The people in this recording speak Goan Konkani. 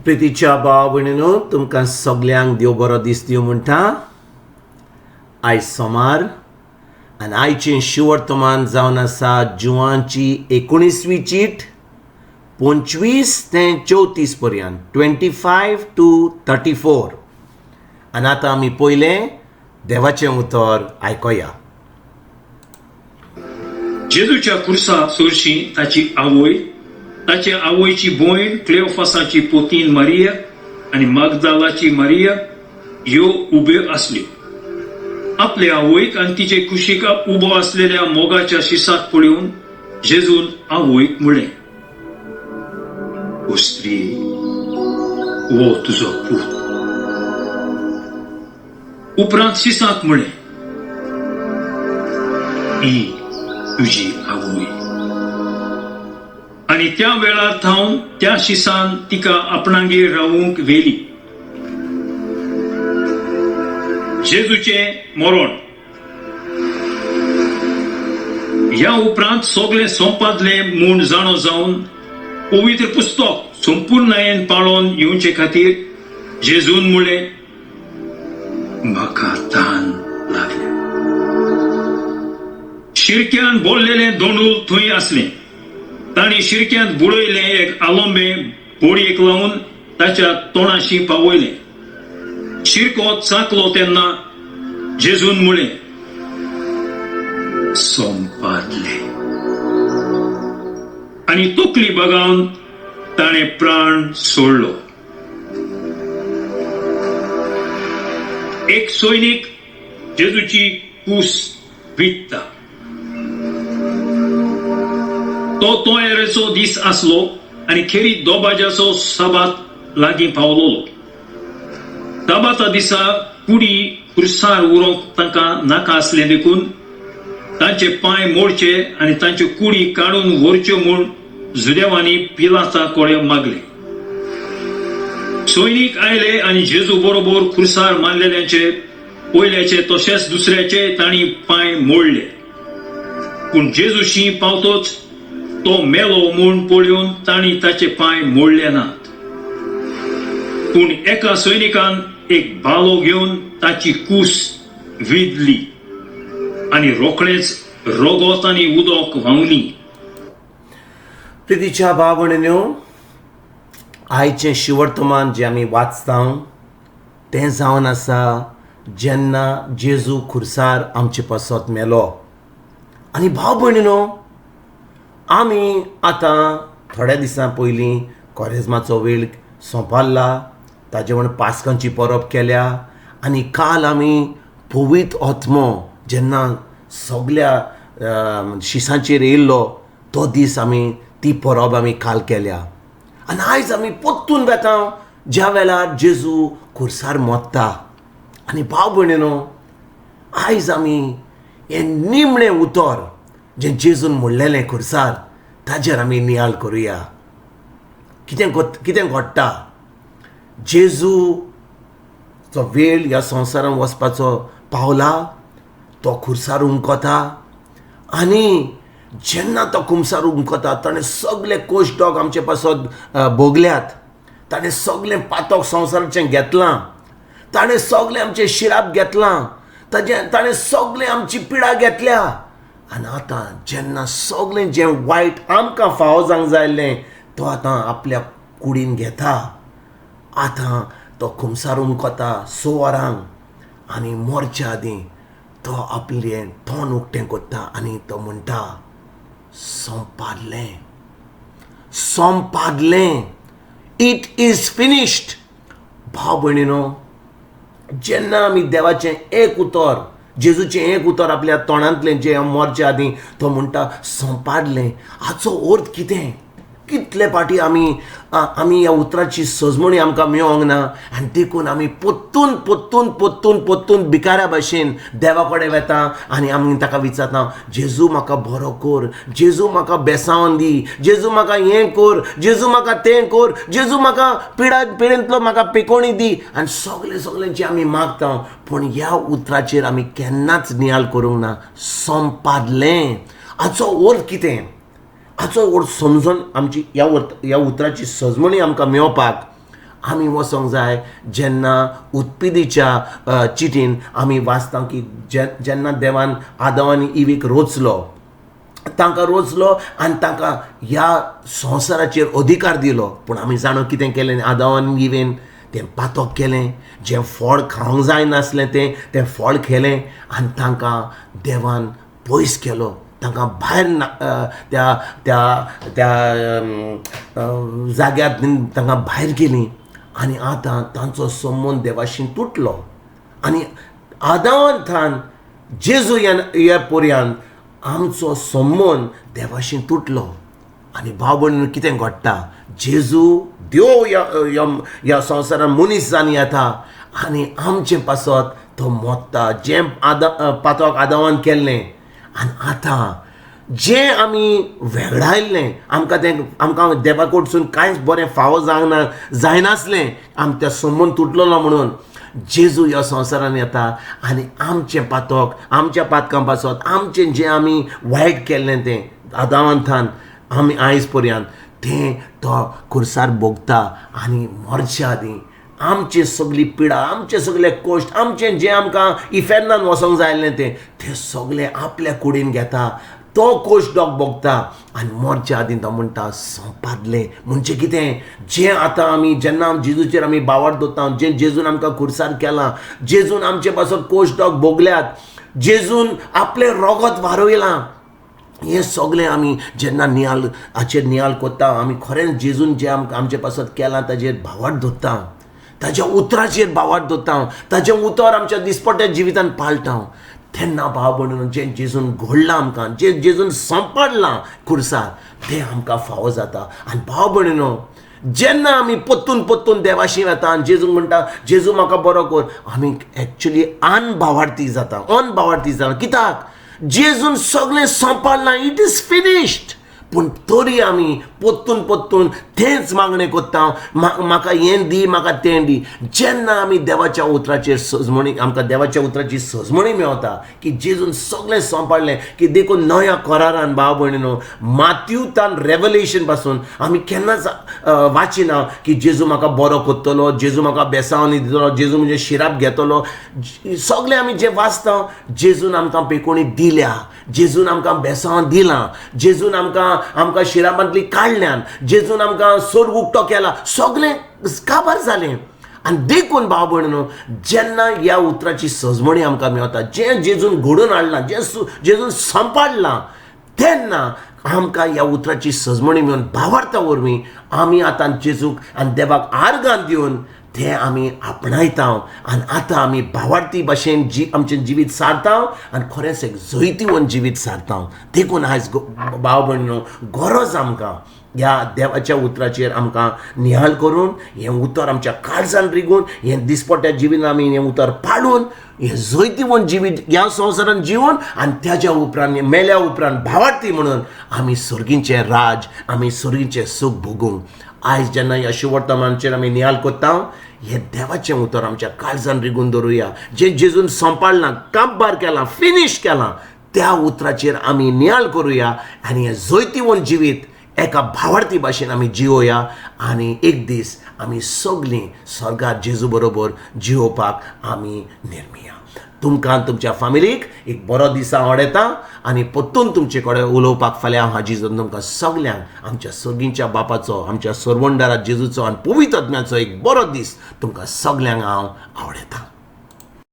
प्रितीच्या भाव भयणीनो, तुमकां सगल्यांक देव बरो दीस दिवं म्हणटा. आयज सोमार आनी आयचें शिवर्तमान जावन आसा जुवांची 19वी चीट 25 ते 34 पर्यंत, 25 टू 34. आनी आतां आमी पयलें देवाचें उतर आयकोया. जेजूच्या खुर्सा सोरशी ताची आवय, ताचे आवयची भयण क्लेओफासाची पोतीन मारिया आनी मागदालाची मारिया ह्यो उब्यो आसल्यो. आपले आवयक आनी तिचे कुशीक उबो आसलेल्या मोगाच्या शिसाक पळोवन जेजून आवयक म्हळें, ओ स्त्री, हो तुजो पूत. उपरांत शिसाक म्हळें, ही तुजी आवय. आनी त्या वेळार थावन त्या शिसान तिका आपणागेर रावूंक व्हेली. जेजूचें मरण. ह्या उपरांत सगळें सोंपादलें म्हूण जाणो जावन पवित्र पुस्तक संपूर्णायेन पाळोवन येवचे खातीर जेजून म्हळें, म्हाका तान लागल्या. शिरक्यान बोल्लेलें दोंडूल थंय आसलें. तांणी शिरक्यांत बुडयलें एक आलोंबें बोडयेक लावन ताच्या तोंडाशी पावयलें. शिरको चाकलो तेन्ना जेजून म्हळें, सोंपादलें. आनी तकली बगावन ताणें प्राण सोडलो. एक सैनीक जेजूची कूस विकता. तो तोयेरेचो दीस आसलो आनी खेरीत दोबाज्याचो साबात लागीं पावलोलो. साबाता दिसा कुडी खुर्सार उरोंक तांकां नाका आसलें देखून तांचे पांय मोडचे आनी तांच्यो कुडी काडून व्हरच्यो म्हूण जुदेवांनी पिलाता कडेन मागलें. सैनीक आयले आनी जेजू बरोबर खुर्सार मारलेल्यांचे पयल्याचे तशेंच दुसऱ्याचे तांणी पांय मोडले. पूण जेजूशी पावतोच तो मेलो म्हूण पळोवन तांणी ताचे पांय मोडले नात. पूण एका सैनिकान एक भालो घेवन ताची कूस विदली आनी रोखडेंच रगत आनी उदक व्हांवली. प्रितीच्या भाव भयणीनो, आयचें शिवर्तमान जें आमी वाचता तें जावन आसा जेन्ना जेजू खुर्सार आमचे पासत मेलो. आनी भाव भयणीनो, आमी आतां थोड्या दिसां पयलीं कोरेज्माचो वेळ सोंपारला, ताजे म्हण पास्कांची परब केल्या आनी काल आमी पवित्र आत्मो जेन्ना सगल्या शिसांचेर येयल्लो तो दीस आमी ती परब आमी काल केल्या. आनी आयज आमी परतून वेता ज्या वेळार जेजू खुर्सार मोत्ता. आनी भाव भयणीनो, आयज आमी हें निमणें उतर जें जेजून म्हणलेलें खुर्सार ताजेर आमी नियाळ करुया. कितें घडटा? जेजूचो वेळ ह्या संवसारान वचपाचो पावला, तो खुर्सार उमकता आनी जेन्ना तो खुमसार उमकता ताणें सगळे कोश डॉग आमचे पासत भोगल्यात, ताणें सगळें पातक संवसाराचें घेतलां, ताणें सगळें आमचें शिराप घेतलां, ताणें सगळें आमची पिडा घेतल्या. आनी आतां जेन्ना सगळें जें वायट आमकां फावो जावंक जाय आसलें तो आतां आपल्या कुडीन घेता. आतां तो खुमसार उमकता 6 वरांक आनी मरच्या आदीं तो आपलें तोंड उक्तें करता आनी तो म्हणटा, सोंपादलें, सोंपादलें, it is finished. भाव भयणीनो, जेन्ना आमी देवाचें एक उतर, जेजूचें एक उतर आपल्या तोंडांतलें जें मरच्या आदीं तो म्हणटा सोंपादलें, हाचो अर्थ कितें? कितले फावटी आमी आमी ह्या उतराची सजमणी आमकां मेळोंक ना आनी देखून आमी पोत्तून पोत्तून पोत्तून पोत्तून भिकाऱ्या भाशेन देवा कडेन वेता आनी आमी ताका विचारता, जेजू म्हाका बरो कर, जेजू म्हाका बेसावन दी, जेजू म्हाका हें कर, जेजू म्हाका तें कर, जेजू म्हाका पिडेंतलो म्हाका पेकोणी दी. आनी सगळें सगळें जें आमी मागता, पूण ह्या उतराचेर आमी केन्नाच नियाळ करूंक ना. सोंपादलें हाचो अर्थ कितें? हाचो अर्थ समजून आमची ह्या उतराची सजमणी आमकां मेळपाक आमी वचोंक जाय जेन्ना उत्पिदीच्या चिटीन आमी वाचता की जेन्ना देवान आदांव आनी इवीक रोचलो, तांकां रोचलो आनी तांकां ह्या संवसाराचेर अधिकार दिलो. पूण आमी जाणो कितें केलें आदांव आनी इवेन? तें पातक केलें, जें फळ खावंक जायनासलें तें फळ खेलें आनी तांकां देवान पयस केलो, तांकां भायर त्या त्या त्या जाग्यार तांकां भायर केलीं आनी आतां तांचो संबंद देवाशी तुटलो. आनी आदावान थान जेजू ह्या पर्यंत आमचो संबंद देवाशी तुटलो. आनी भाव भयणीनो कितें घडटा, जेजू देव ह्या संवसारान मनीस जावन येता आनी आमचें पासत तो मोत्ता, जें पातक आदावान केल्लें. आनी आतां जें आमी वेगळायल्लें आमकां तें आमकां देवा कडसून कांयच बरें फावो जावंक जायनासलें, आम त्या संबंद तुटलेलो म्हणून जेजू ह्या संवसारान येता आनी आमचें पातक, आमच्या पातकां पासत आमचें जें आमी वायट केल्लें तें आदावान थान आमी आयज पर्यंत तें तो खुर्सार भोगता आनी मरच्या आदीं आमची सगली पिडा, आमचे सगळे कश्ट, आमचें जें आमकां इफेर्नान वचोंक जाय आसलें तें सगळें आपल्या कुडीन घेता, तो कश्ट डोक भोगता आनी मरच्या आदीं तो म्हणटा संपादलें. म्हणजे कितें, जें आतां आमी जेन्ना जेजूचेर आमी बावड दवरता, जें जेजून आमकां खुर्सार केलां, जेजून आमचे पासत कश्ट डोक भोगल्यात, जेजून आपलें रोगत वारयलां, हें सगळें आमी जेन्ना नियाल हाचेर नियाल कोत्ता, आमी खरेंच जेजून जें आमकां आमचे पासत केलां ताजेर भावार्थ दवरता, ताज्या उतराचेर भावार्थ दवरता, ताजें उतर आमच्या दिसपट्ट्या जिवितान पाळटा, तेन्ना भाव भयणीनो जें जेजून घडलां आमकां, जें जेजून संपाडलां खुर्सार, तें आमकां फावो जाता. आनी भाव भयणीनो जेन्ना आमी पोत्तून पोत्तून देवाशी वता आनी जेजू म्हणटा जेजू म्हाका बरो कर, आमी एक्चुली अनभावार्थी जाता, अनभावार्थी जाता. कित्याक? जेजून सगळें संपाडलां, it is finished. पूण तरी आमी पोत्तून पोत्तून तेंच मागणें कोत्ता, म्हाका हें दी, म्हाका तें दी. जेन्ना आमी देवाच्या उतराचेर सजमणी, आमकां देवाच्या उतराची सजमणी मेवता की जेजून सगळें संपाडलें, की देखून नव्या करारान भाव भयणीनो मात्यूतान रेवलेशन पासून आमी केन्नाच वाचिना की जेजू म्हाका बरो कोत्तलो, जेजू म्हाका बेसावनी दितलो, जेजू म्हणजे शिराप घेतलो. सगळें आमी जें वाचता जेजून आमकां पेकोणी दिल्या, जेजून आमकां बेसांव दिलां, जेजून आमकां आमकां शिरापांतली काडल्यान, जेजून आमकां सोर्ग उक्तो केला, सगळें काबार जालें. आनी देखून भाव भयणीनो जेन्ना ह्या उतराची सजमणी आमकां मेवता, जें जेजून घडोवन हाडलां, जें जेजून संपाडलां, तेन्ना आमकां ह्या उतराची सजमणी मेळून भावार्था वरवीं आमी आतां जेजूक आनी देवाक आर्गां दिवन तें आमी आपणायता आनी आतां आमी भावार्थी भाशेन आमचें जिवीत सारता आनी खरेंच एक जैतिवंत जिवीत सारता. देखून आयज भाव भयणीनो गरज आमकां ह्या देवाच्या उतराचेर आमकां निहाल करून, हें उतर आमच्या काळजान रिगून, हें दिसपट्ट्या जिवीत आमी हें उतर पाळून हें जैतिवंत जिवीत ह्या संवसारान जिवन आनी त्याच्या उपरांत मेल्या उपरांत भावार्थी म्हणून आमी सर्गीचें राज, आमी सर्गीचें सूख भोगूंक. आयज जेन्ना ह्या शुवर्तमानाचेर आमी निहाल कोत्ता, हें देवाचें उतर आमच्या काळजान रिगून दवरुया. जें जेजून संपाडलां, काबार केलां, फिनीश केलां, त्या उतराचेर आमी निहाल करुया आनी हें जैतिवंत जिवीत एका भावार्थी भाशेन आमी जिवोया आनी एक दीस आमी सगळीं स्वर्गार जेजू बरोबर जिवोवपाक आमी निर्मिया. तुमकां तुमच्या फामिलीक एक बरो दीस हांव आवडयता आनी परतून तुमचे कडेन उलोवपाक फाल्यां हांव हाजीर जावन तुमकां सगल्यांक आमच्या सर्गीच्या बापाचो, आमच्या सरवंडारा जेजूचो आनी पवित्र आत्म्याचो एक बरो दीस तुमकां सगल्यांक हांव आवडयता.